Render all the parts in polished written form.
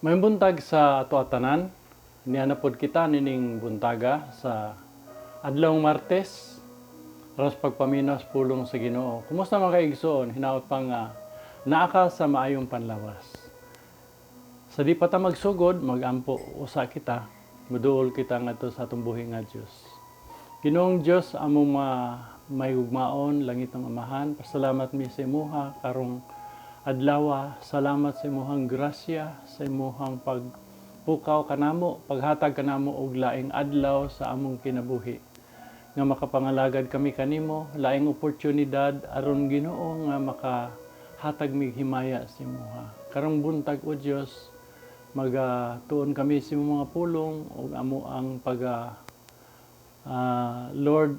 Maayong buntag sa ato tanan. Niana pod kita nining buntaga sa adlawng Martes aron sa pagpaminaw sa pulong sa Ginoo. Kumusta, mga kaigsoon? Hinaot pa nga naa ka sa maayong panlawas. Sa di pa ta magsugod, magampo usa kita. Muduol kita ngadto sa atong buhi nga Dios. Ginoong Dios, among mahigugmaon, langitnong Amahan, pasalamat mi sa imuha karong adlawa. Salamat sa imuhang grasya, sa imuhang pagpukaw kanamo, paghatag kanamo og laing adlaw sa among kinabuhi nga makapangalagad kami kanimo, laing oportunidad aron, Ginoo, nga makahatag mig himaya sa imuha. Karong buntag, o Dios, magatuon kami sa imong mga pulong ug amo ang pag Lord,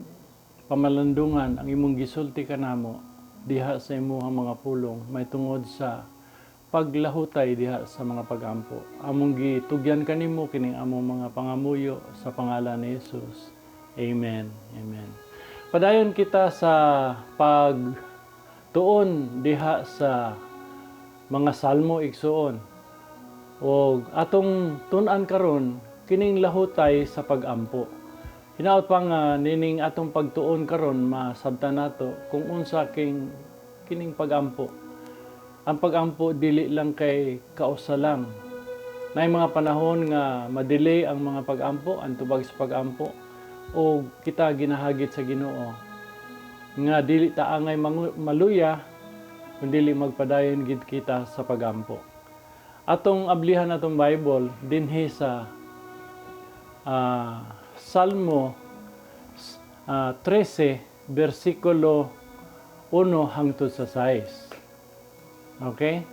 pamalandungan ang imong gisulti kanamo diha sa imuhang mga pulong may tungod sa paglahutay diha sa mga pagampo. Among gitugyan kanimo kining among mga pangamuyo sa pangalan ni Jesus. Amen. Amen. Padayon kita sa pagtuon diha sa mga salmo, igsuon. O atong tun-an karon kining lahutay sa pagampo. Hinaot pa nga nining atong pagtuon karon masabtan nato kung unsa king kining pagampo. Ang pagampo dili lang kay kausa lang. Naay mga panahon nga madelay ang mga pagampo, ang tubag sa pagampo, o kita ginahagit sa Ginoo nga dili ta angay maluya kun dili magpadayon gid kita sa pagampo. Atong ablihan atong Bible dinhi sa Salmo 13 bersikulo 1 hangtod sa 6. Okay?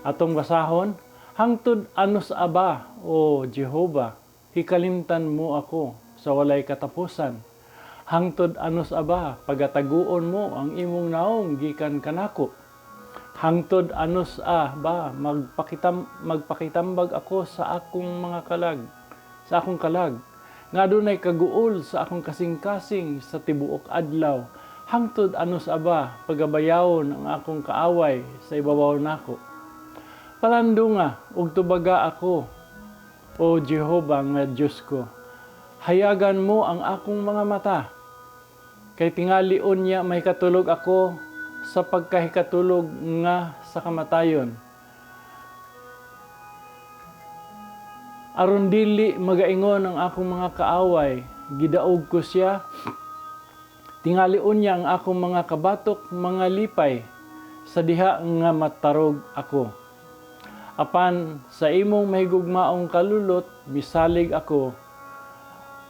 Atong basahon, "Hangtod anus aba, O Jehova, hikalimtan mo ako sa walay katapusan? Hangtod anus aba, pagataguon mo ang imong naong gikan kanako? Hangtod anus a ba magpakitambag ako sa akong mga kalag, sa akong kalag, nga adunay kaguol sa akong kasing-kasing sa tibuok adlaw? Hangtod anus aba pagabayawon ang akong kaaway sa ibabaw nako? Palandunga ug tubaga ako, O Jehova nga Dios ko. Hayagan mo ang akong mga mata. Kay tingali unya mahikatulog ako sa pagkahikatulog nga sa kamatayon. Aron dili magaingon ang akong mga kaaway, 'Gidaog ko siya.' Tingali unya ang akong mga kabatok mga lipay sa diha nga matarog ako. Apan sa imong mahigugmaong kalulot misalig ako,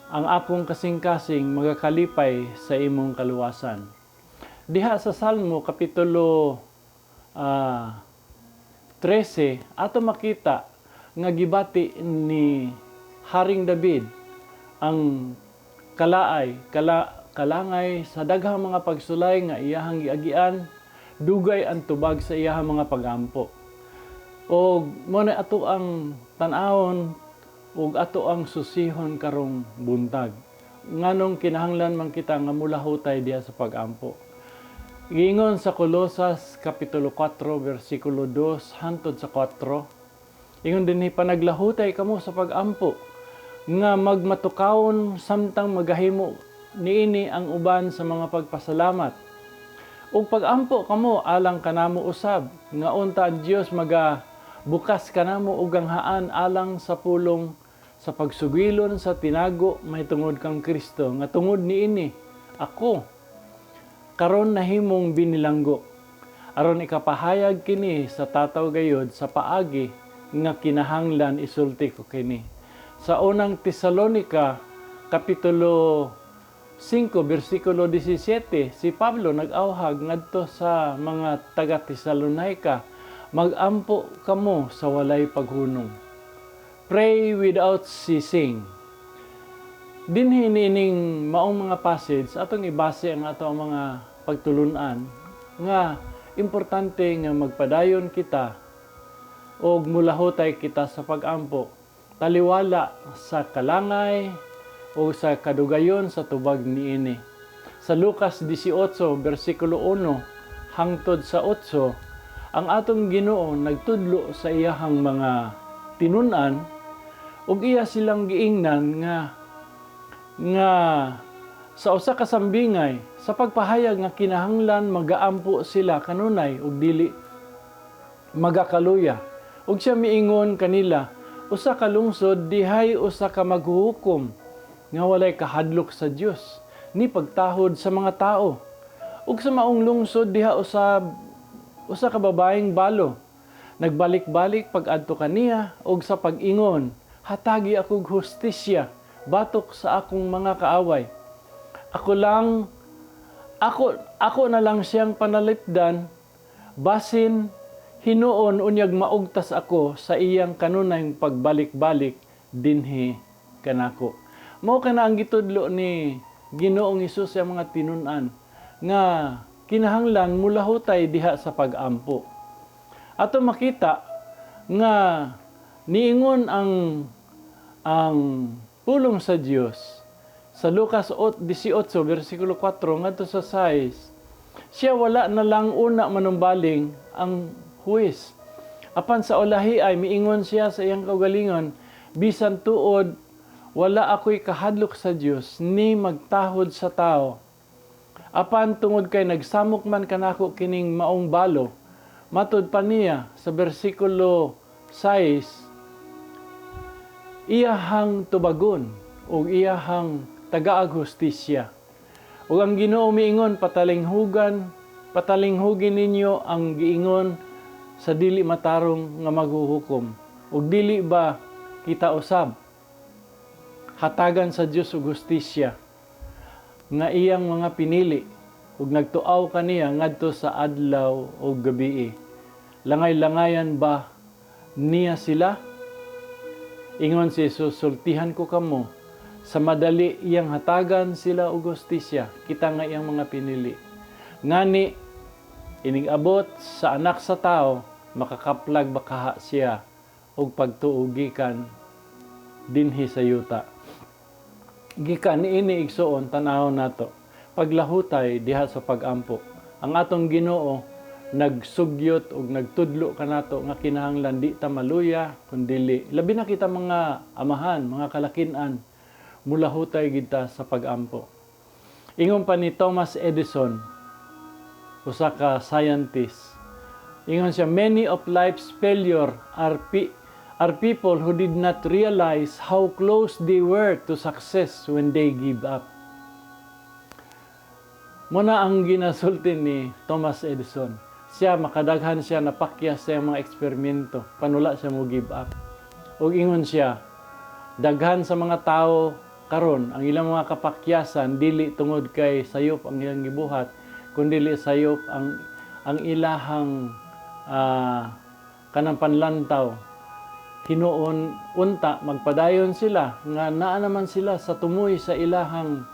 ang akong kasing-kasing magakalipay sa imong kaluwasan." Diha sa Salmo kapitulo 13, ato makita nga gibati ni Haring David ang kalaay, kalangay sa daghang mga pagsulay nga iyahang giagian, dugay ang tubag sa iyahang mga pagampo. Og mo na ato ang tan-awon ug ato ang susihon karong buntag. Nganong kinahanglan man kita nga mulahutay diha sa pagampo? Giingon sa Kolosas kapitulo 4 bersikulo 2 hantod sa 4, ingon dinhi, "Panaglahutay kamo sa pagampo nga magmatukawon samtang magahimo niini ang uban sa mga pagpasalamat. Ug pagampo kamo alang kanamo usab, nga unta ang Dios maga bukas kanamo og ganghaan alang sa pulong sa pagsugilon sa tinago mahitungod kang Kristo, nga tungod niini ako karon nahimong binilanggo, aron ikapahayag kini sa tataw gayod sa paagi nga kinahanglan isulti ko kini." Sa Unang Tesalonika kapitulo 5 bersikulo 17, si Pablo nag-awhag ngadto sa mga taga Tesalonica, "Magampo kamo sa walay paghunong." Pray without ceasing. Dinhi niining maong mga passage, atong ibase ang ato ang mga pagtulunan nga importante nga magpadayon kita og mulahutay kita sa pagampo taliwala sa kalangay o sa kadugayon sa tubag niini. Sa Lucas 18 bersikulo 1 hangtod sa 8, ang atong Ginoo nagtudlo sa iyahang mga tinun-an ug iya silang giingnan nga nga sa usa ka sambingay sa pagpahayag nga kinahanglan magaampo sila kanunay ug dili magakaluya. Ug siya miingon kanila, usa ka lungsod dihay usa ka maghuhukom nga walay kahadlok sa Dios ni pagtahod sa mga tao. Ug sa maong lungsod diha usab usa ka babaeng balo nagbalik-balik pag-adto kaniya og sa pag-ingon, "Hatagi akog hustisya batok sa akong mga kaaway." Ako lang ako ako na lang siyang panalipdan, basin hinuon unyag maugtas ako sa iyang kanunayng pagbalik-balik dinhi kanako. Mao kana ang gitudlo ni Ginoong Hesus sa mga tinun-an nga kinahanglan mulahutay diha sa pag-ampo. Ato makita nga niingon ang pulong sa Dios sa Lucas 18 versikulo 4 ngadto sa 6. Siya wala na lang una manumbaling ang huwes. Apan sa ulahi ay miingon siya sa iyang kaugalingon, "Bisan tuod wala ako'y kahadlok sa Dios ni magtahod sa tao. Apan tungod kay nagsamok man kanako kining maong balo," matud pa niya sa bersikulo 6, "iyahang tubagon ug iyahang tagaag hustisya." Ug ang Ginoo miingon, "Patalinghugin ninyo ang giingon sa dili matarong nga maghuhukom. Ug dili ba kita usab hatagan sa Dios og hustisya nga iyang mga pinili ug nagtuaw kaniya ngadto sa adlaw ug gabii? Langay-langayan ba niya sila?" Ingon si Jesus, "Sultihan ko kamo, sa madali iyang hatagan sila og hustisya, kita nga iyang mga pinili. Ngani, inig abot sa Anak sa Tao, makakaplag ba kaha siya og pagtuo gikan dinhi sa yuta?" Gikan niini, igsuon, tan-awon nato paglahutay diha sa pagampo. Ang atong Ginoo nagsugyot og nagtudlo kanato nga kinahanglan di ta maluya kun dili, labi na kita mga amahan, mga kalakin-an, mulahutay gid ta sa pagampo. Ingon pa ni Thomas Edison, usa ka scientist, ingon siya, "Many of life's failure are people who did not realize how close they were to success when they give up." Muna ang ginasulti ni Thomas Edison. Siya, makadaghan siya napakyas sa iyang mga eksperimento. Panula siya mo give up. Ug ingon siya, daghan sa mga tao karon ang ilang mga kapakyasan dili tungod kay sayop ang ilang gibuhat, kundi sayop ang ilahang kanang panlantaw. Hinuon unta magpadayon sila nga naa naman sila sa tumoy sa ilahang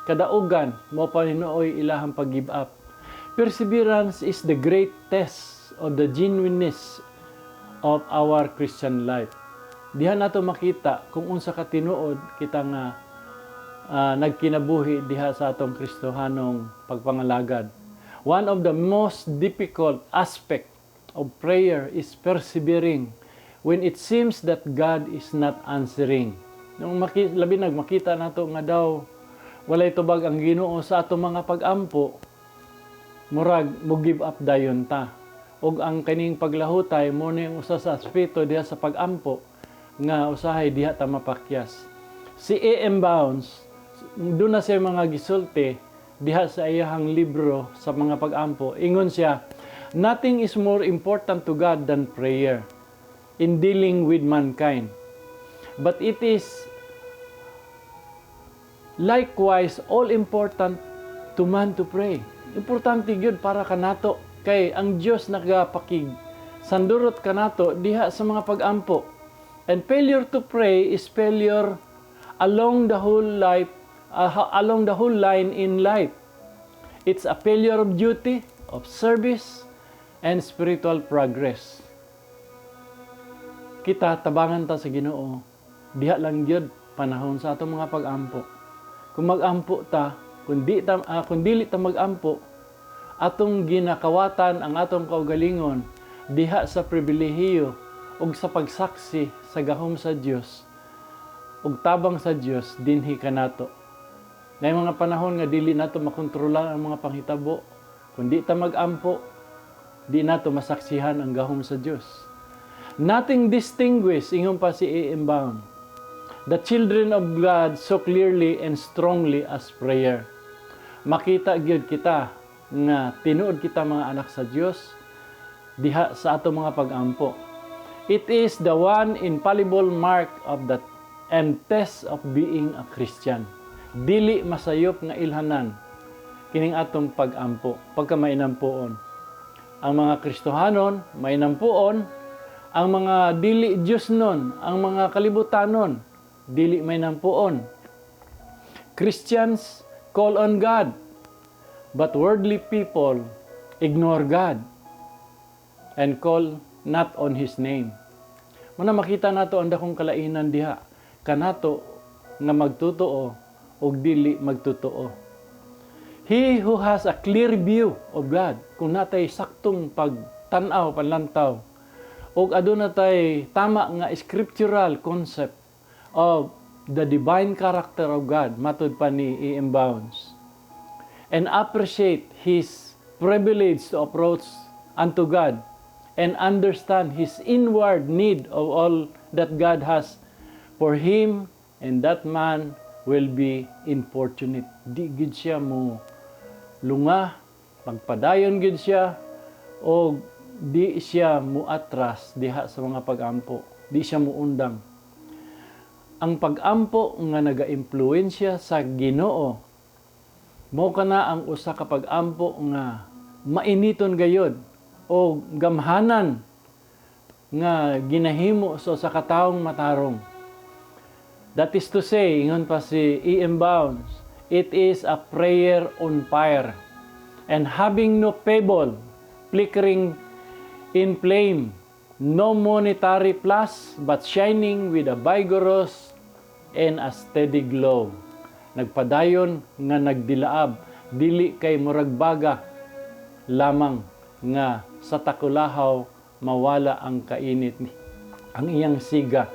kadaugan, mo pa hinuoy ilahang pag-give up. Perseverance is the great test of the genuineness of our Christian life. Diha nato makita kung unsa ka tinuod kita nga nagkinabuhi diha sa atong Kristohanong pagpangalagad. One of the most difficult aspect of prayer is persevering when it seems that God is not answering. Nung labi nag makita nato nga daw walay tubag ang Ginoo sa atong mga pagampo, murag mo give up dayon ta. Ug ang kaning paglahutay mo ni ang usa sa aspeto diha sa pagampo nga usahay diha ta mapakyas. Si A.M. Bounds, doon na siya mga gisulti diha sa iyahang libro sa mga pagampo. Ingon siya, "Nothing is more important to God than prayer in dealing with mankind. But it is likewise all important to man to pray." Importante gyud para kanato kay ang Dios nagapakig sandurot kanato diha sa mga pagampo. And failure to pray is failure along the whole life, along the whole line in life. It's a failure of duty, of service, and spiritual progress. Kita tabangan ta sa Ginoo. Diha lang gyud panahon sa atong mga pagampo. Kung magampo ta, kung dili ta magampo, atong ginakawatan ang atong kaugalingon diha sa pribilehiyo ug sa pagsaksi sa gahom sa Dios ug tabang sa Dios dinhi kanato. Naay mga panahon nga dili nato makontrolar ang mga panghitabo. Kung di ta mag-ampo, di nato masaksihan ang gahom sa Dios. "Nothing distinguish," ingon pa si A.M. Bounds, "the children of God so clearly and strongly as prayer." Makita gyud kita nga tinuod kita mga anak sa Dios diha sa ato mga pag-ampo. "It is the one infallible mark of that and test of being a Christian." Dili masayop nga ilhanan kining atong pag-ampo, pagka mainampuon. Ang mga Kristohanon, mainampuon, ang mga dili Diyos nun, ang mga kalibutanon, dili mainampuon. Christians call on God, but worldly people ignore God and call not on His name. Muna makita nato ang dakong kalainan diha kanato nga magtotoo og dili magtotoo. He who has a clear view of God, kung natay saktong pagtan-aw, panlantaw, og aduna tay tama nga scriptural concept of the divine character of God, matud pa ni E.M. Bounds, and appreciate his privilege to approach unto God and understand his inward need of all that God has for him, and that man will be importunate. Di gid siya mo lunga, pagpadayon gid siya o di siya muatras diha sa mga pag-ampo. Di siya muundang. Ang pag-ampo nga naga-impluwensya sa Ginoo mo kana ang usa ka pag-ampo nga mainiton gayod o gamhanan nga ginahimo sa usa ka taong matarong. That is to say, ingon pa si E.M. Bounds, it is a prayer on fire and having no pebble flickering in flame, no momentary flash, but shining with a vigorous and a steady glow. Nagpadayon nga nagdilaab, dili kay murag baga lamang nga sa takulahaw mawala ang kainit ni ang iyang siga.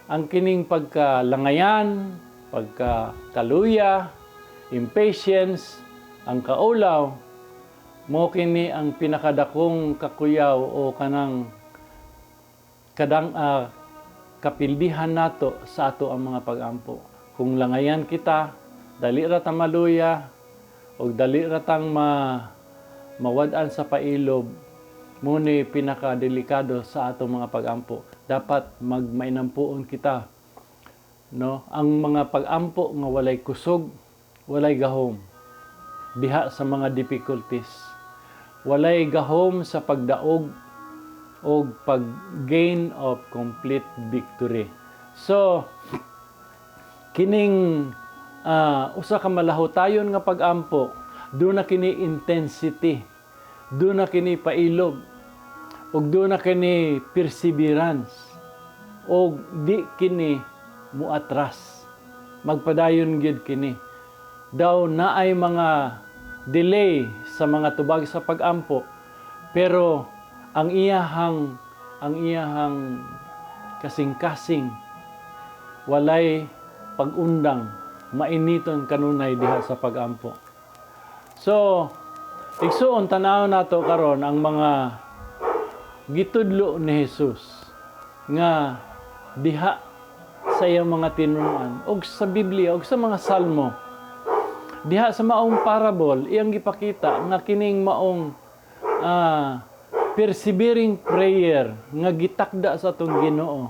Ang kining pagkalangayan, pagkakaluya, impatience, ang kaulaw, mo kini ang pinakadakong kakuyaw o kanang kadang kapildihan nato sa ato ang mga pag-ampo. Kung langayan kita, dali ra ta maluya o dali ra tang mawad-an sa pailob, mo ni pinakadelikado sa atong mga pag-ampo. Dapat magmainampuon kita. No? Ang mga pag-ampo nga walay kusog, walay gahom diha sa mga difficulties. Walay gahom sa pagdaog o pag-gain of complete victory. So, kining usa ka malahutayon nga pag-ampo, duna kini intensity, duna kini pailob, ug duna kini perseverance, ug di kini muatras. Magpadayon gyud kini. Daw naay mga delay sa mga tubag sa pag-ampo, pero ang iyahang kasing-kasing walay pag-undang, mainiton kanunay diha sa pag-ampo. So, igsuon, tanaw nato karon ang mga gitudlo ni Jesus nga diha sa iyang mga tinunan og sa Biblia og sa mga Salmo. Diha sa maong parable, iyang gipakita nga kining maong persevering prayer nga gitakda sa atong Ginoo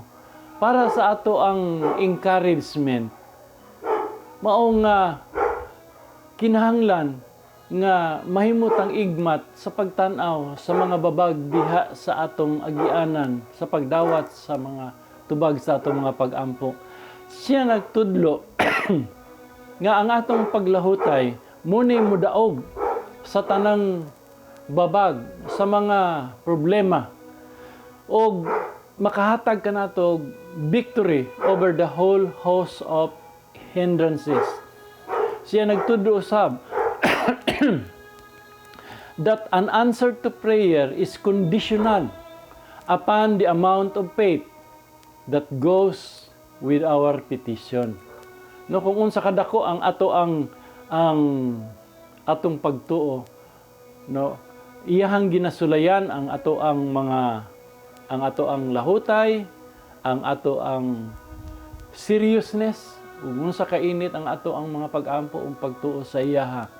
para sa ato ang encouragement, maong nga kinahanglan nga mahimutang igmat sa pagtan-aw sa mga babag diha sa atong agianan sa pagdawat sa mga tubag sa atong mga pag-ampo. Siya nagtudlo nga ang atong paglahutay muni mudaog sa tanang babag sa mga problema og makahatag kanato og victory over the whole host of hindrances. Siya nagtudlo usab that an answer to prayer is conditional Upon the amount of faith that goes with our petition. No, kung unsa kadako ang ato ang atong pagtuo, no, iyahang ginasulayan ang ato ang mga ang ato ang lahutay, ang ato ang seriousness, ug unsa kainit ang ato ang mga pag-ampo ug pagtuo sa iyaha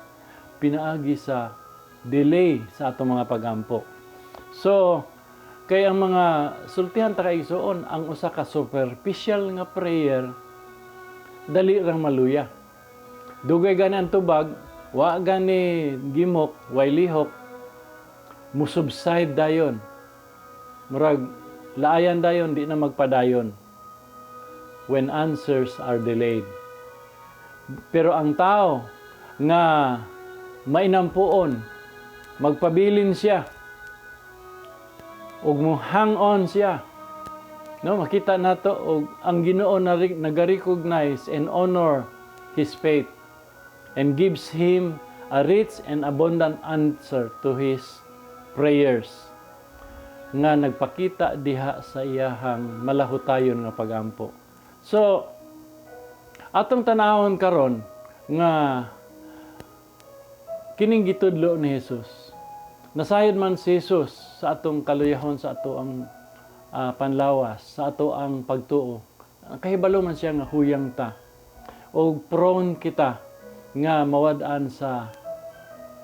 pinaagi sa delay sa atong mga pagampo. So, kay ang mga sultihan ta kaigsuon, ang usa ka superficial nga prayer dali rang maluya. Dugay gani ang tubag, wa gani gimok, way lihok, musubside dayon. Murag laayan dayon, di na magpadayon when answers are delayed. Pero ang tao nga mainampuon, magpabilin siya, ug mo hang on siya. No, makita nato og ang Ginoo na naga-recognize and honor his faith and gives him a rich and abundant answer to his prayers nga nagpakita diha sa iyahang malahutayon nga pagampo. So, atong tanawon karon nga kining gitudlo ni Jesus. Nasayod man si Jesus sa atong kaluyahon, sa ato ang panlawas, sa ato ang pagtuo. Kahibalo man siya nga huyang ta o prone kita nga mawad-an sa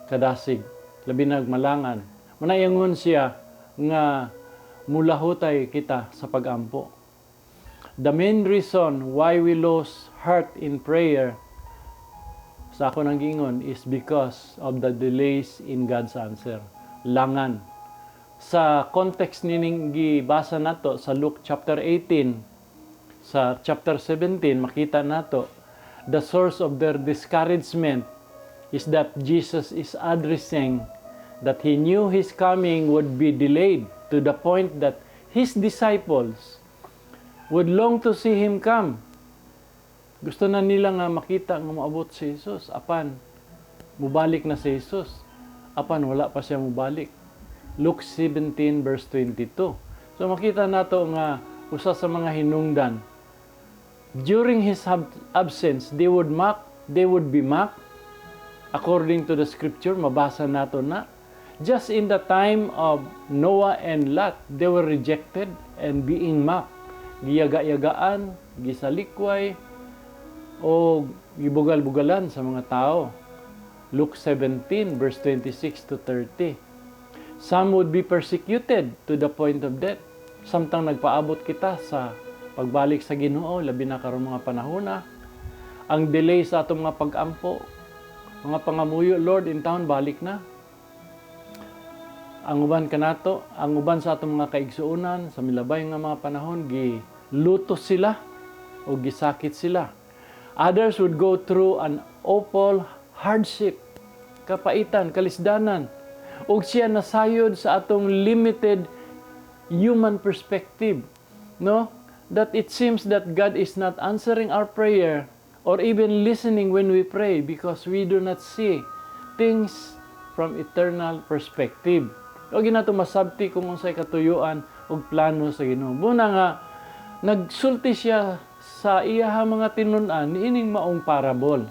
kadasig, labi nag malangan. Manayangon siya nga mulahutay kita sa pagampo. The main reason why we lose heart in prayer, sa ako nang gingon, is because of the delays in God's answer. Langan. Sa context nining gibasa nato sa Luke chapter 18, sa chapter 17, makita nato the source of their discouragement is that Jesus is addressing that he knew his coming would be delayed to the point that his disciples would long to see him come. Gusto na nila nga makita nga moabot si Jesus apan mubalik na si Jesus. Apan wala pa siya mubalik. Luke 17 verse 22. So makita nato nga usa sa mga hinungdan, during his absence they would be mocked according to the scripture. Mabasa nato na just in the time of Noah and Lot, they were rejected and being mocked, giyaga-yagaan, gisalikway o gibugal-bugalan sa mga tao. Luke 17 verse 26 to 30. Some would be persecuted to the point of death. Samtang nagpaabot kita sa pagbalik sa Ginoo, labi na karong mga panahon na ang delay sa atong mga pag-ampo, mga pangamuyo, "Lord, intawon balik na." Ang uban kanato, ang uban sa atong mga kaigsuonan sa milabay nga mga panahon, gilutos sila o gisakit sila. Others would go through an awful hardship, kapaitan, kalisdanan. Ug siya nasayod sa atong limited human perspective, no? That it seems that God is not answering our prayer or even listening when we pray because we do not see things from eternal perspective. O ginato masabti kung unsay katuyuan ug plano sa Ginoo. Muna nga nagsulti siya sa iyaha mga tinun-an niining maong parable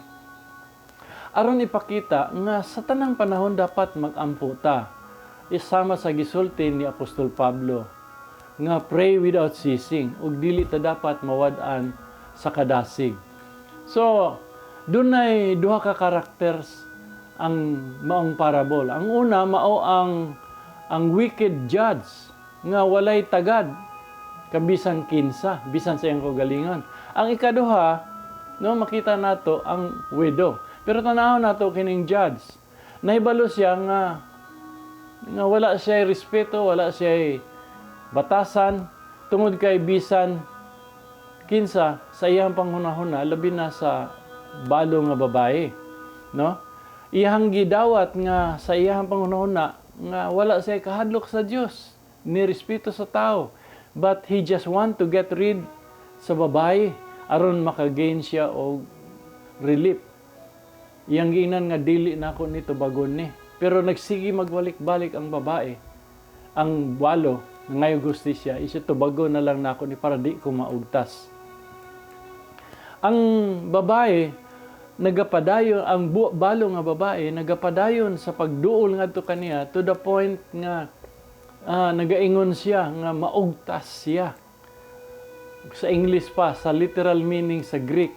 aron ipakita nga sa tanang panahon dapat magampo ta. Isama sa gisulti ni Apostol Pablo nga pray without ceasing ug dili ta dapat mawad-an sa kadasig. So, dunay duha ka characters ang maong parable. Ang una mao ang wicked judge nga walay tagad kabisan kinsa, bisan sa iyang kaugalingon. Ang ikaduha, no, makita nato ang widow. Pero tanaw nato kining judge. Nahibalo siya nga wala siya respeto, wala siya batasan tungod kay bisan kinsa sa iyang panghunahuna, labi na sa balo nga babae, no? Iyang gidawat nga sa iyang panghunahuna nga wala siya kahadlok sa Dios ni respeto sa tao, but he just want to get rid sa babae aron makagain siya og relief. Iyang giingnan nga dili na ako nito bagon ni, pero nagsige magbalik-balik ang babae, ang balo. Nangayo hustisya, isip tubago na lang nako ni para di ko maugtas. Ang babae nagapadayon, ang balo nga babae nagapadayon sa pagduol ngadto kaniya to the point nga nagaingon siya nga maugtas siya. Sa English pa, sa literal meaning sa Greek,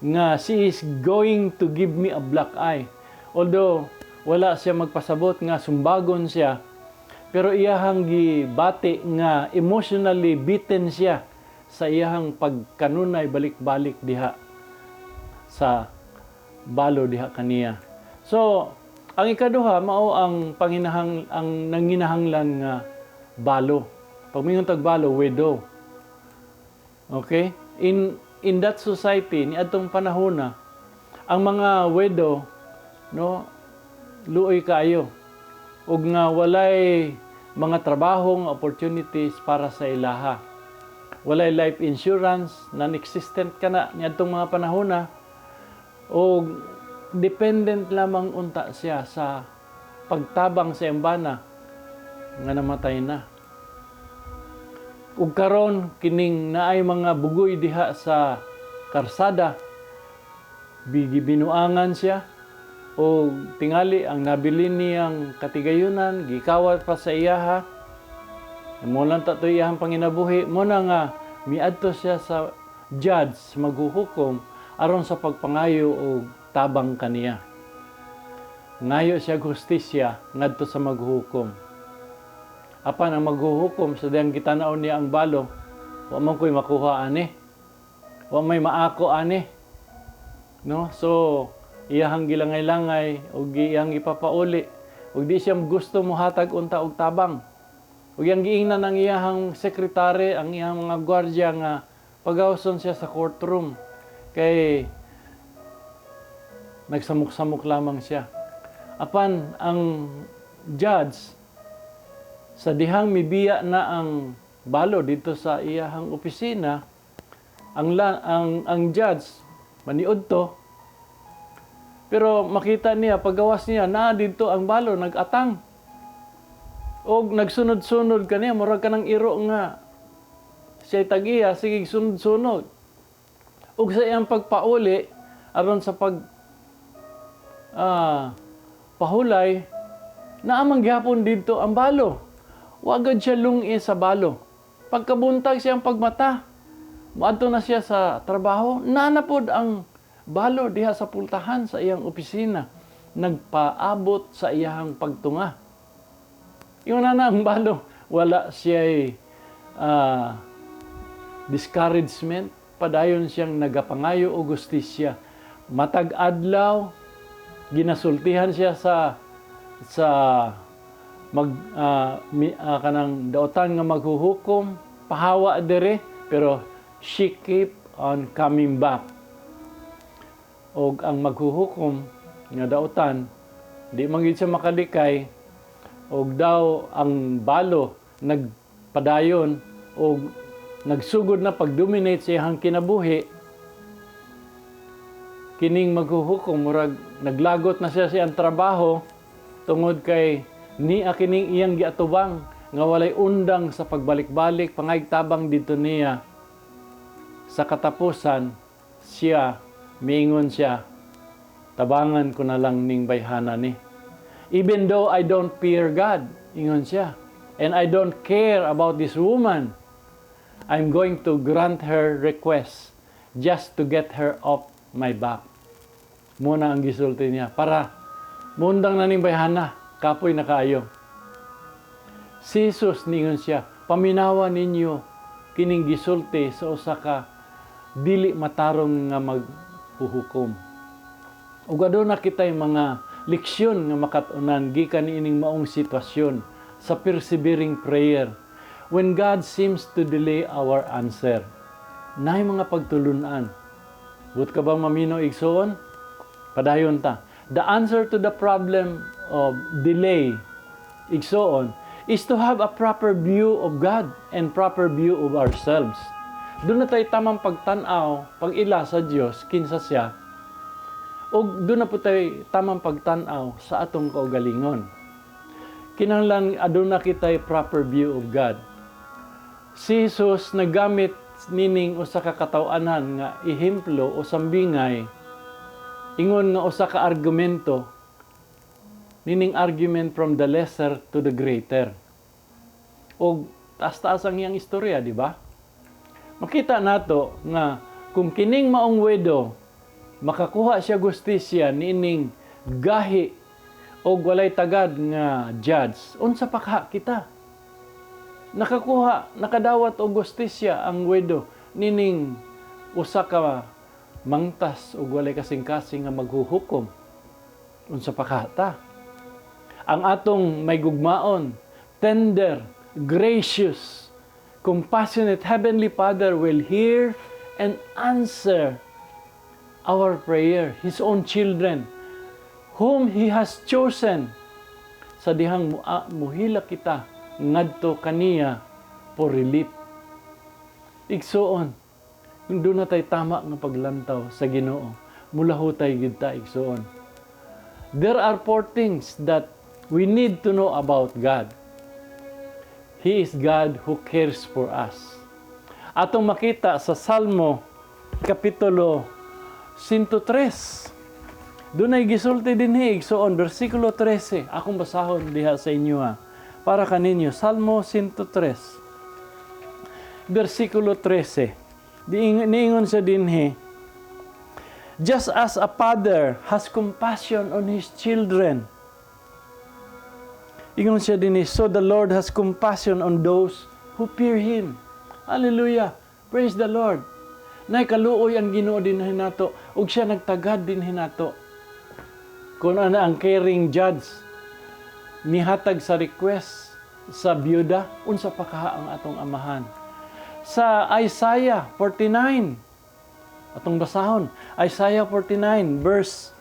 nga "She is going to give me a black eye." Although wala siya magpasabot nga sumbagon siya, pero iyahang gibati nga emotionally beaten siya sa iyahang pagkanunay balik-balik diha sa balo diha kaniya. So, ang ikaduha mao ang panginahang ang nanginahanglan nga balo. Pag mingon tag balo, widow. Okay? In that society ni adtong panahona, ang mga widow, no, luoy kaayo ug nga walay mga trabaho nga opportunities para sa ilaha. Walay life insurance, non-existent kana niadtong mga panahona o dependent lamang unta siya sa pagtabang sa iyang bana nga namatay na. Ug karon kining naay mga bugoy diha sa karsada, binuangan siya o tingali ang nabilin niyang katigayunan gikawat pa sa iyaha. Mo lang ta to iyang panginabuhi. Mo na nga miadto siya sa judge, maghuhukom, aron sa pagpangayo og tabang kaniya. Ngayo siya og hustisya ngadto sa maghuhukom. Apan ang maghuhukom, sa diyang gitanaw niya ang balo, "Wa man ko'y makuha ani. Wa may maako ani." No? So, iyahang gilangay-langay ug iyang ipapauli ug di siya gusto mohatag unta og tabang. Ug iyang giingnan ang iyahang sekretary, ang iyang mga gwardiya nga pagawson siya sa courtroom kay nagsamok-samok lamang siya. Apan ang judge, sa dihang mibiya na ang balo dito sa iyahang opisina, ang la, ang judge maniud to, pero makita niya, paggawas niya na dito ang balo nag-atang og nagsunod-sunod kaniya, murag kanang iro nga siya tag-iya, sige sunod-sunod. Ug sa iyang pagpauli aron sa pag pahulay, naamang gihapon didto ang balo. Wagad siya lungi sa balo. Pagkabuntag siyang pagmata, moadto na siya sa trabaho, naa na pod ang balo diha sa pultahan sa iyang opisina. Nagpaabot sa iyang pagtunga. Yung na ang balo, wala siya discouragement, padayon siyang nagapangayo og hustisya. Matag adlaw, ginasultihan siya sa mag kanang daotan nga maghuhukom, "Pahawa dere," pero she keep on coming back. Og ang maghuhukom nga daotan, di man gid siya makalikay og daw ang balo nagpadayon og nagsugod na pag-dominate sa iyang kinabuhi. Kining maghuhukom, murag naglagot na siya sa iyang trabaho tungod kay niya kining iyang giatubang nga walay undang sa pagbalik-balik pangayog tabang didto niya. Sa katapusan siya miingon siya, "Tabangan ko na lang ning bayhana ni. Even though I don't fear God," ingon siya, "and I don't care about this woman, I'm going to grant her request just to get her off my back." Muna ang gisulti niya para mundang na ning bayhana, kapoy na kaayo. Si Jesus, ningon siya, "Paminawa ninyo kining gisulti sa usa ka dili matarong nga maghuhukom." Ug aduna kitay mga leksyon nga makat-unan gikan niining maong sitwasyon sa persevering prayer when God seems to delay our answer. Naay mga pagtulunan. Buot ka bang mamino, igsoon? Padayon ta. The answer to the problem of delay, igsoon, is to have a proper view of God and proper view of ourselves. Duna tay tamang pagtan-aw, pag-ila sa Dios, kinsa siya, ug duna pod tay tamang pagtan-aw sa atong kaugalingon. Kinahanglan aduna kitay proper view of God. Si Jesus naggamit nining usa ka kataw-anan nga ehemplo o sambingay, ingon nga usa ka argumento nining argument from the lesser to the greater. Og taas-taas ang iyang istorya, di ba? Makita nato nga kung kining maong widow makakuha siya gustisya niining gahi og walay tagad nga judge, unsa pa kaha kita? Nakakuha, nakadawat og gustisya ang widow nining usa ka mangtas og walay kasing-kasing nga maghuhukom. Unsa pa kaha ta? Ang atong may gugmaon, tender, gracious, compassionate Heavenly Father will hear and answer our prayer, His own children, whom He has chosen, sa dihang muhilak kita ngadto kaniya for relief. Igsuon, kung duna tay tama nga paglantaw sa Ginoo, mulahutay gid ta, igsuon. There are four things that we need to know about God. He is God who cares for us. Atong makita sa Salmo Kapitulo 103. Dunay gisulti dinhi, igsuon, versikulo 13. Akong basahon diha sa inyo ha. Para kaninyo, Salmo 103. Versikulo 13. Niingon siya dinhi, "Just as a father has compassion on his children," ingon siya dinhi, "so the Lord has compassion on those who fear Him." Hallelujah. Praise the Lord. Nay kaluoy ang Ginoo dinhi nato ug siya nagtagad dinhi nato. Kung ano ang caring judge nihatag sa request sa byuda, unsa pa kaha ang atong Amahan? Sa Isaiah 49, atong basahon, Isaiah 49 verse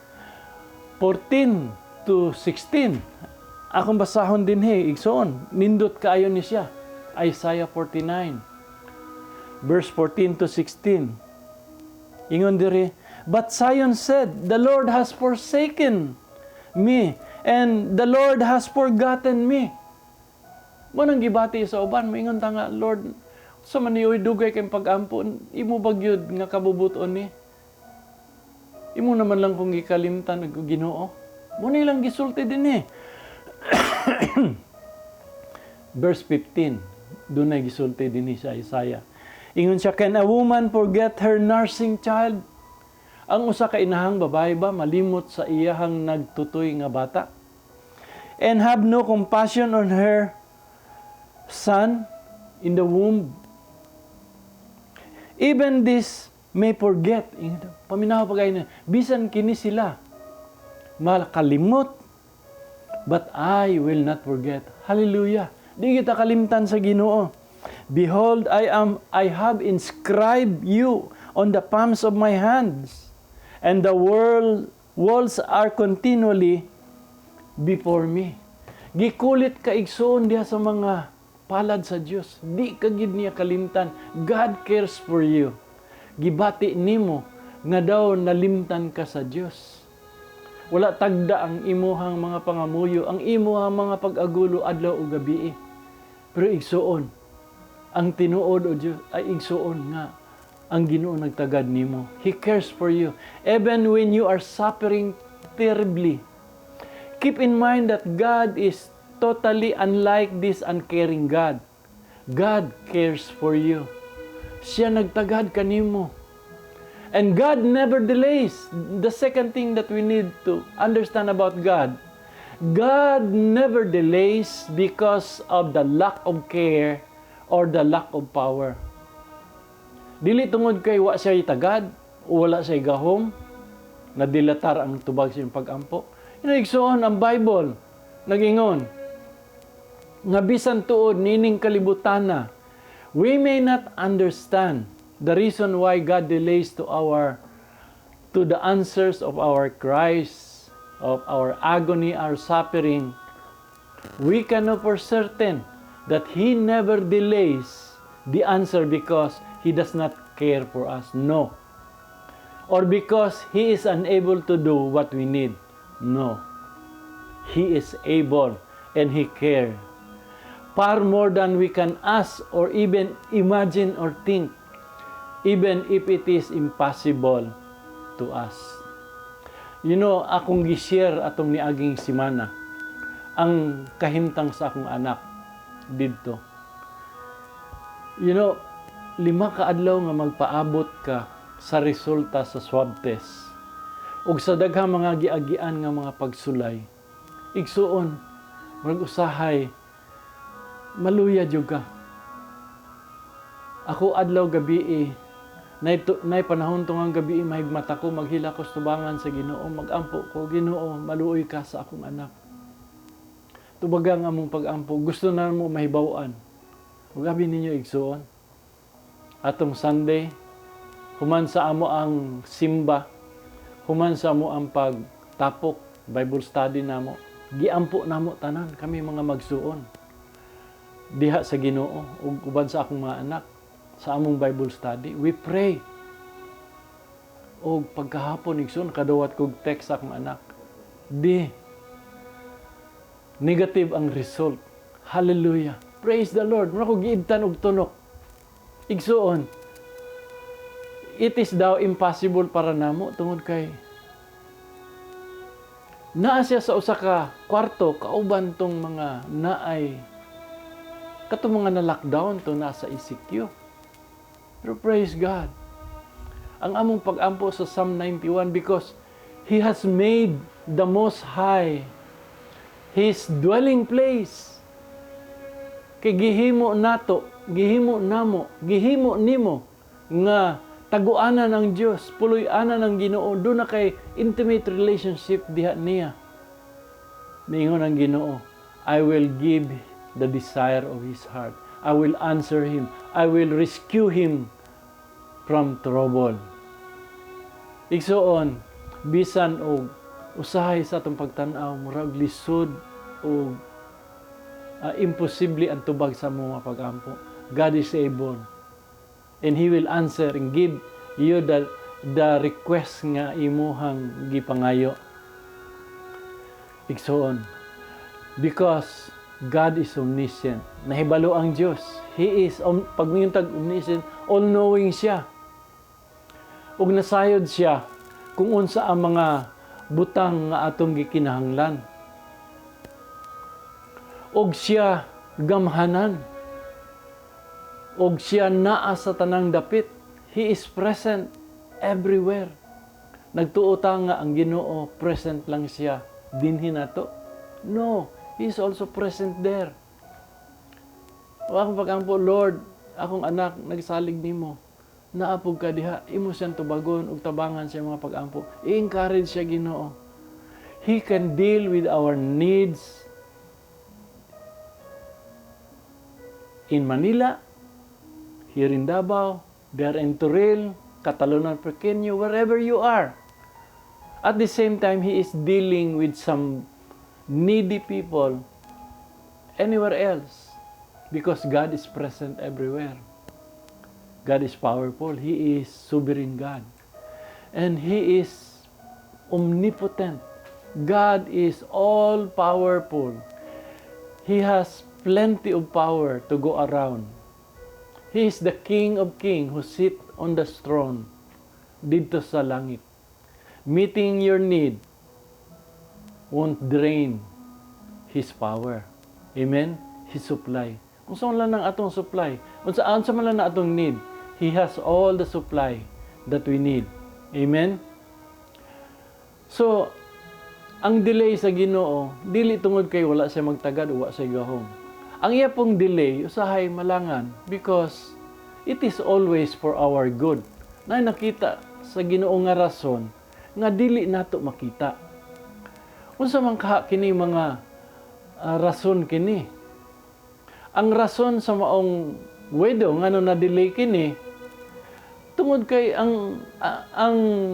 14 to 16. Akong basahon dinhi, igsoon, nindot kaayo ni siya. Isaiah 49 verse 14 to 16. Ingon diri, "But Zion said, 'The Lord has forsaken me, and the Lord has forgotten me.'" Mao nang gibati sa uban, moingon ta nga, "Lord, sa man ni dugay kay pag-ampo, imo ba gyud nga kabubuton ni? Imo naman lang kung gikalimtan og Ginoo." Mao ni lang gisulti dinhi. Verse 15, dunay gisulti dinhi sa Isaiah. Ingon siya, "Can a woman forget her nursing child?" Ang usa ka inahang babae ba malimot sa iyahang nagtutoy nga bata? "And have no compassion on her son in the womb? Even this may forget." Paminaw pa na. Bisan kini sila makalimot, but I will not forget. Hallelujah. Di kita kalimtan sa Ginoo. "Behold, I have inscribed you on the palms of my hands, and the worlds are continually before me." Gikulit ka, igsuon, diha sa mga palad sa Dios. Di ka gid niya kalimtan. God cares for you. Gibati nimo nga daw nalimtan ka sa Dios. Wala tagda ang imuhang mga pangamuyo, ang imuhang mga pag-agulo adlaw ug gabi. Pero igsuon, ang tinuod o Dios ay igsuon nga ang Ginoo nagtagad nimo. He cares for you even when you are suffering terribly. Keep in mind that God is totally unlike this uncaring God. God cares for you. Siya nagtagad kanimo. And God never delays. The second thing that we need to understand about God, God never delays because of the lack of care or the lack of power. Dili tungod kay wa siya tagad, o wala siya gahom, nadilatar ang tubag sa iyong pag-ampo. Igsuon, ang Bible, nagingon, nga bisan tuod nining kalibutana, we may not understand the reason why God delays to the answers of our cries, of our agony, our suffering. We can know for certain that He never delays the answer because He does not care for us. No. Or because He is unable to do what we need. No. He is able and He cares. Far more than we can ask or even imagine or think, even if it is impossible to us. Akong gi-share atong niaging simana ang kahimtang sa akong anak didto. 5 ka adlaw nga magpaabot ka sa resulta sa swab test. Ug sa daghang mga giagian nga mga pagsulay, igsuon, murag usahay, maluya jud ka. Ako adlaw gabi, nay panahon tungang gabi mahigmata ko, maghilak ko sa tubangan sa Ginoo, magampo ko, "Ginoo, maluoy ka sa akong anak. Tubaga ang among pagampo, gusto na mo mahibaw-an." Ug abi ninyo, igsuon, atong Sunday, human sa amo ang simba, human sa amo ang pagtapok, Bible study namo, giampo namo tanan kami mga magsuon diha sa Ginoo ug uban sa akong mga anak sa among Bible study, we pray. Og pagkahapon, igsoon, kadawat kog text sa akong anak. Di negative ang result. Hallelujah. Praise the Lord. Mura ko giibtan og tunok. Igsuon, it is daw impossible para namo tungod kay naa siya sa usa ka kwarto kauban tong mga naay katong mga na-lockdown to nasa ECQ. Pero praise God. Ang among pag-ampo sa Psalm 91, because He has made the Most High His dwelling place. Kay gihimo nato, gihimo namo, gihimo nimo nga taguanan ng Dios, puloy-anan ng Ginoo, duna kay intimate relationship diha niya. Niingon ang Ginoo, "I will give the desire of his heart. I will answer him. I will rescue him from trouble." Igsuon, bisan og usahay sa atong pagtan-aw, murag lisod og imposible ang tubag sa mga pag-ampo, God is able. And He will answer and give you the request nga imuhang gipangayo. Igsuon, because God is omniscient. Nahibalo ang Diyos. He is, pag tag omniscient, all-knowing siya. Ug nasayod siya kung unsa ang mga butang nga atong gikinahanglan. Og siya gamhanan. Og siya naa sa tanang dapit. He is present everywhere. Nagtuo ta nga ang Ginoo present lang siya dinhi nato. No, He is also present there. O akong pagampo, "Lord, akong anak nagsalig nimo. Naa pud ka diha, imo siyang tubagon ug tabangan sa mga pagampo." I-encourage siya, Ginoo. He can deal with our needs in Manila, here in Davao, there in Toril, Catalunan Pequeño, wherever you are. At the same time, He is dealing with some needy people anywhere else because God is present everywhere. God is powerful. He is sovereign God. And He is omnipotent. God is all powerful. He has plenty of power to go around. He is the King of Kings who sit on the throne didto sa langit. Meeting your need won't drain His power. Amen? His supply. Unsa man lang ang atong supply? Unsa man lang na atong need? He has all the supply that we need. Amen? So, ang delay sa Ginoo, dili tungod kay wala siya magtagad o wa siya gahom. Ang iya pong delay, usahay malangan because it is always for our good. Na nakita sa Ginoo nga rason nga dili nato makita. Unsa man kaha kini mga rason kini? Ang rason sa maong widow ngano na delay kini tungod kay ang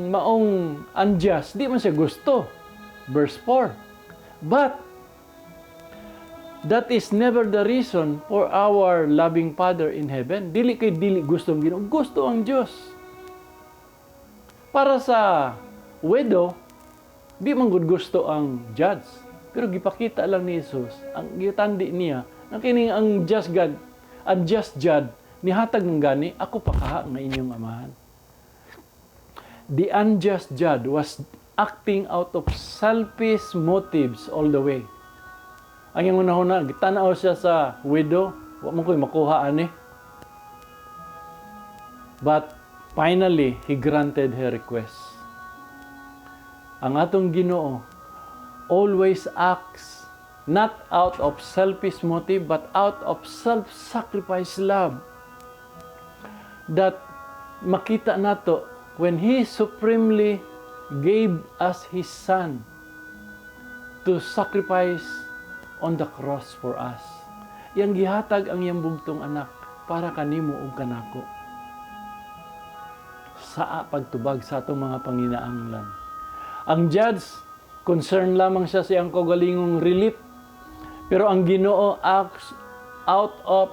maong unjust di man siya gusto. Verse 4. But that is never the reason for our loving Father in heaven. Dili kay dili gusto ang Ginoo, gusto ang Dios. Para sa widow, di man gud gusto ang judge. Pero gipakita lang ni Jesus, ang gitandi niya Ang kining ang just God, ang just judge, nihatag ng gani, ako pa kaha nga inyong amahan. The unjust judge was acting out of selfish motives all the way. Ang iyang una-una, gitanaw siya sa widow, wa man ko'y makuha ani. But finally, he granted her request. Ang atong Ginoo always acts not out of selfish motive but out of self-sacrifice love that makita nato when He supremely gave us His Son to sacrifice on the cross for us. Iyang gihatag ang iyang bugtong anak para kanimo ug kanako. Sa pagtubag sa atong mga panginaanglan. Ang judge, concern lamang siya sa iyang kaugalingong relief. Pero ang Ginoo acts out of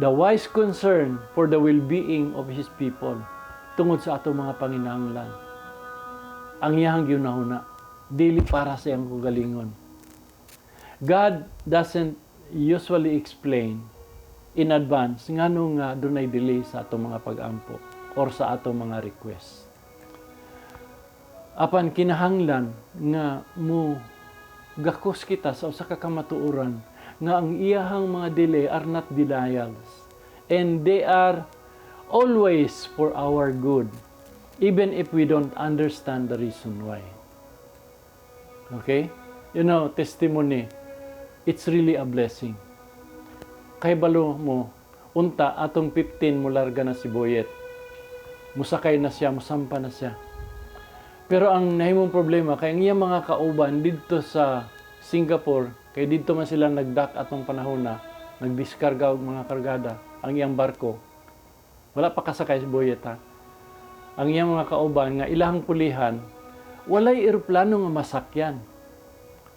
the wise concern for the well-being of His people tungod sa atong mga panginahanglan. Ang iyang giunahuna, dili para sa iyang kaugalingon. God doesn't usually explain in advance ngano nga dunay delay sa atong mga pag-ampo or sa atong mga request. Apan kinahanglan nga mo gakos kita sa usa ka kamatuoran nga ang iyahang mga delay are not denials and they are always for our good, even if we don't understand the reason why. Okay? Testimony, it's really a blessing. Kay balo mo, unta atong 15 mularga na si Boyet. Musakay na siya, musampa na siya. Pero ang nahimong problema, kay ang iyang mga kauban didto sa Singapore, kay didto man sila nagdock atong panahon na, nagdiskarga og mga kargada ang iyang barko. Wala pa kasakay si Boyet, ha. Ang iyang mga kauban nga ilahang pulihan, walay eroplano nga masakyan.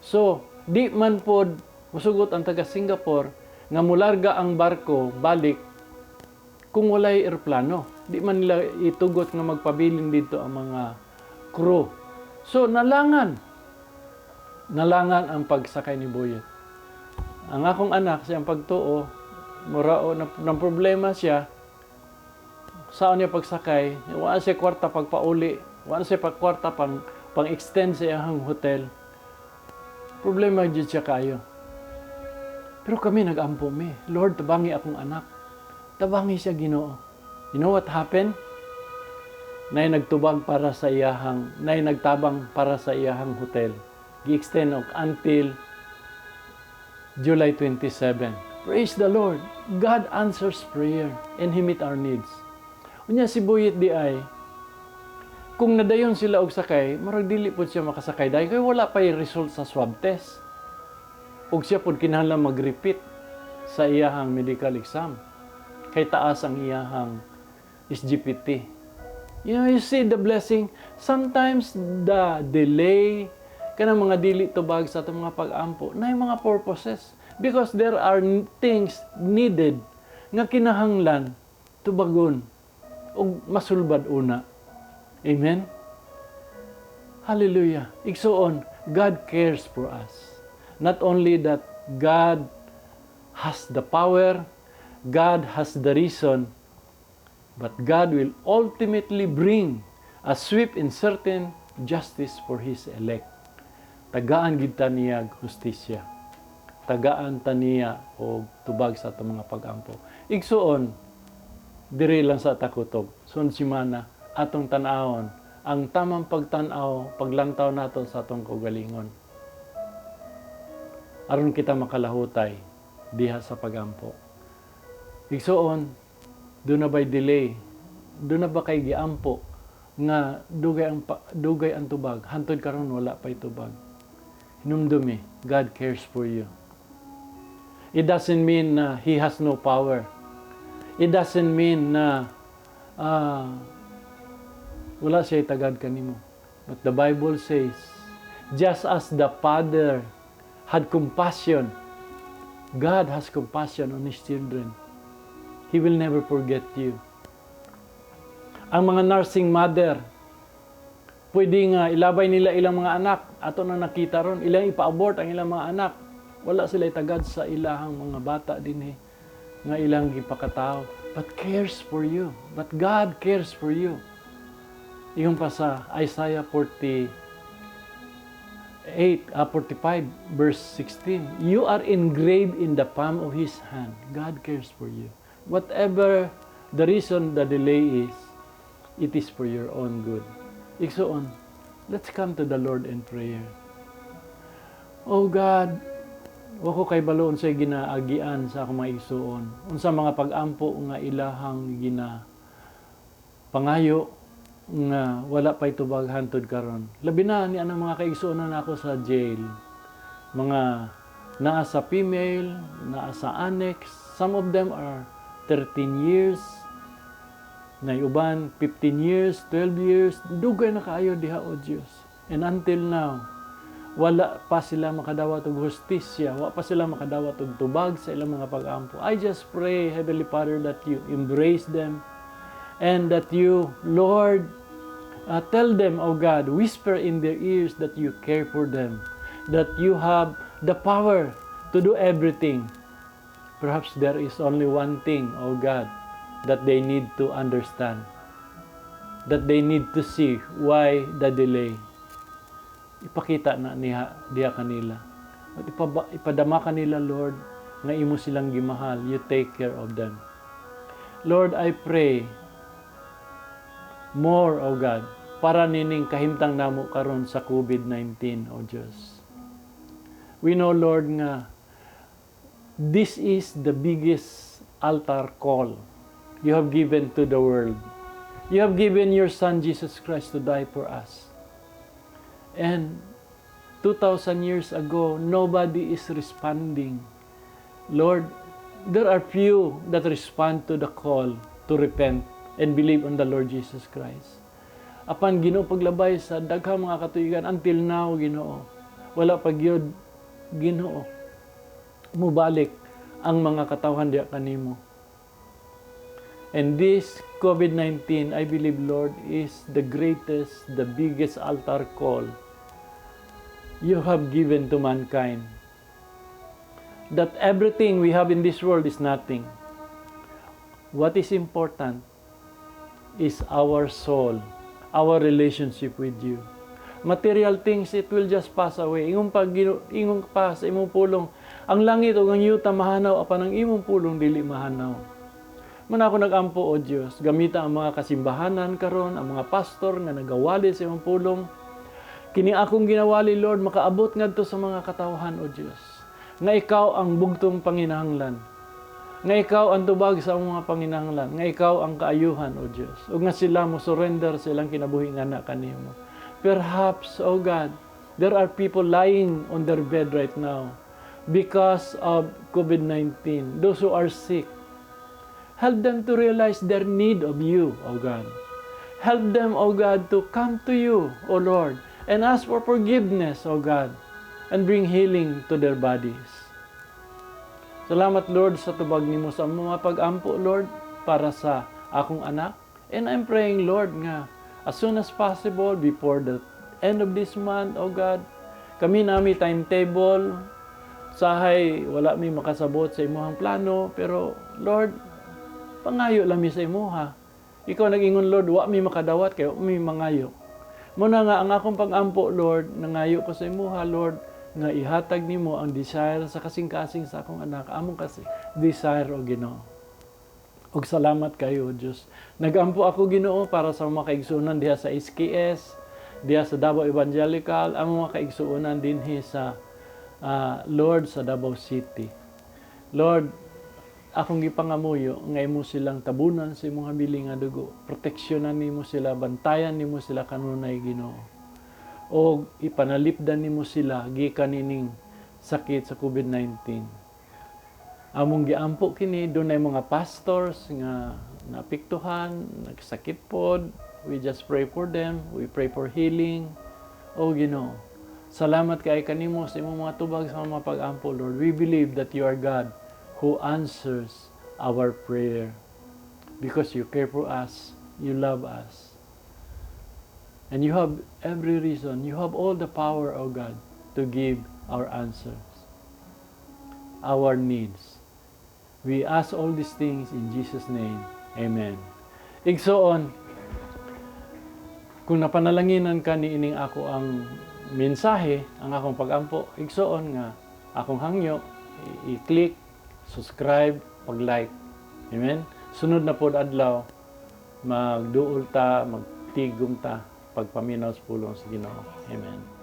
So, di man pod musugot ang taga Singapore nga mularga ang barko balik kung walay eroplano. Di man nila itugot nga magpabilin dito ang mga crew. So, nalangan. Nalangan ang pagsakay ni Boyet. Ang akong anak, siyang pagtuo, murao na, ng problema siya, saan niya pagsakay, wala siya kwarta pagpauli, wala siya pagkwarta pang extend sa iyang hotel. Problema jud siya kayo. Pero kami, nag-ampo mi. "Lord, tabangi akong anak. Tabangi siya, Ginoo." You know what happened? Nay nagtabang para sa iyahang hotel. Gi-extend og until July 27. Praise the Lord. God answers prayer and He meet our needs. Unya si Boyet di ay, kung nadayon sila og sakay, murag dili pod siya makasakay dahil kay wala pa result sa swab test. Ug siya pod kinahanglan mag-repeat sa iyahang medical exam. Kay taas ang iyahang SGPT. You see the blessing. Sometimes the delay, kanang mga dili tubag sa atong mga pag-ampo, na mga purposes. Because there are things needed nga kinahanglan tubagon ug masulbad una. Amen? Hallelujah. Igsuon, God cares for us. Not only that God has the power, God has the reason, but God will ultimately bring a swift and certain justice for His elect. Tagaan gid ta niya og hustisya. Tagaan ta niya og tubag sa atong mga pag-ampo. Igsuon, diri lang sa ta kutob. Sunod simana, atong tan-awon ang tamang pagtan-aw, paglantaw nato sa atong kaugalingon. Aron kita makalahutay diha sa pagampo. Igsuon, duna ba'y delay? Duna ba kay giampo nga dugay ang tubag, hantod karon wala pa'y tubag? Hinumdumi, God cares for you. It doesn't mean na He has no power. It doesn't mean na wala siya tagad kanimo. But the Bible says, just as the Father had compassion, God has compassion on His children. He will never forget you. Ang mga nursing mother, pwede nga ilabay nila ilang mga anak. Ato na nakita ron, ilang ipa-abort ang ilang mga anak. Wala sila itagad sa ilahang mga bata dinhi nga ilang gipakatao. But cares for you. But God cares for you. Ingon pa sa Isaiah 48, 45 verse 16, "You are engraved in the palm of His hand." God cares for you. Whatever the reason the delay is, it is for your own good. Igsoon, let's come to the Lord in prayer. Oh God, wa ko kaybalo unsay ginaagian sa akong mga igsuon. Unsa mga pag-ampo nga ilahang gina pangayo nga wala pa'y tubag hantod karon. Labi na ni anang mga kaigsuonan nako sa jail. Mga naa sa female, naa sa annex, some of them are 13 years, na uban 15 years, 12 years, dugay na kaayo diha, O Dios. And until now, wala pa sila makadawat og hustisya, wala pa sila makadawat og tubag sa ilang mga pag-ampo. I just pray, Heavenly Father, that you embrace them and that you, Lord, tell them, oh God, whisper in their ears that you care for them, that you have the power to do everything. Perhaps there is only one thing, oh God, that they need to understand, that they need to see why the delay. Ipakita na niya diha kanila. At ipadama kanila, Lord, nga imo silang gimahal. You take care of them. Lord, I pray more, O God, para nining kahimtang namo karon sa COVID-19, O Diyos. We know, Lord, nga this is the biggest altar call you have given to the world. You have given your Son, Jesus Christ, to die for us. And 2,000 years ago, nobody is responding. Lord, there are few that respond to the call to repent and believe on the Lord Jesus Christ. Apan Ginoo, paglabay sa daghang mga katuigan until now, Ginoo, wala pa gyud, Ginoo, mubalik ang mga katawhan diha kanimo. And this COVID-19, I believe, Lord, is the greatest, the biggest altar call you have given to mankind. That everything we have in this world is nothing. What is important is our soul, our relationship with you. Material things, it will just pass away. Ingon pa sa imong pulong, ang langit ug ang yuta mahanaw, apan ang imong pulong dili mahanaw. Mao na ako nag-ampo, O Dios, gamita ang mga kasimbahanan karon, ang mga pastor nga nagawali sa imong pulong. Kini akong ginawali, Lord, makaabot ngadto sa mga katawhan, O Dios. Nga ikaw ang bugtong panginahanglan. Nga ikaw ang tubag sa mga panginahanglan. Nga ikaw ang kaayuhan, O Dios. Ug nga sila mo surrender sa ilang kinabuhi nga na kanimo. Perhaps, O God, there are people lying on their bed right now because of COVID-19. Those who are sick. Help them to realize their need of you, O God. Help them, O God, to come to you, O Lord, and ask for forgiveness, O God, and bring healing to their bodies. Salamat, Lord, sa tubag nimo sa mga pag-ampo, Lord, para sa akong anak. And I'm praying, Lord, nga as soon as possible, before the end of this month, O God, kami nami timetable, sahay wala mi makasabot sa imuhang plano, pero Lord, pangayo lang mi sa imuha. Ikaw nag-ingon, Lord, wa mi makadawat kay wa mi mangayo. Mao na nga ang akong pag-ampo, Lord, nangayo ko sa imuha, Lord, nga ihatag nimo ang desire sa kasing-kasing sa akong anak, among kasi desire, o Ginoo. Og salamat kayo, Diyos. Nagampo ako, Ginoo, para sa mga kaigsuonan diha sa SKS, diha sa Davao Evangelical, ang mga kaigsuonan dinhi sa Lord, sa Davao City. Lord, akong gipangamuyo nga imo silang tabunan sa imong habiling nga dugo. Proteksyonan nimo sila, bantayan nimo sila kanunay, Ginoo. O ipanalipdan nimo sila gikan nining sakit sa COVID-19. Among giampo kini, dunay mga pastors nga naapektuhan, nagsakit pod. We just pray for them. We pray for healing. O Ginoo, salamat kay kanimo sa imong mga tubag sa mga pag-ampo, Lord. We believe that you are God who answers our prayer because you care for us, you love us. And you have every reason, you have all the power, O God, to give our answers. our needs. We ask all these things in Jesus' name. Amen. Igsoon, kung napanalanginan ka ni ining ako ang mensahe, ang akong pagampo, igsoon nga akong hangyo, i-click, subscribe, pag-like. Amen? Sunod na pod adlaw, magduol ta, magtigom ta, pagpaminaw sa pulong sa Ginoo. Amen.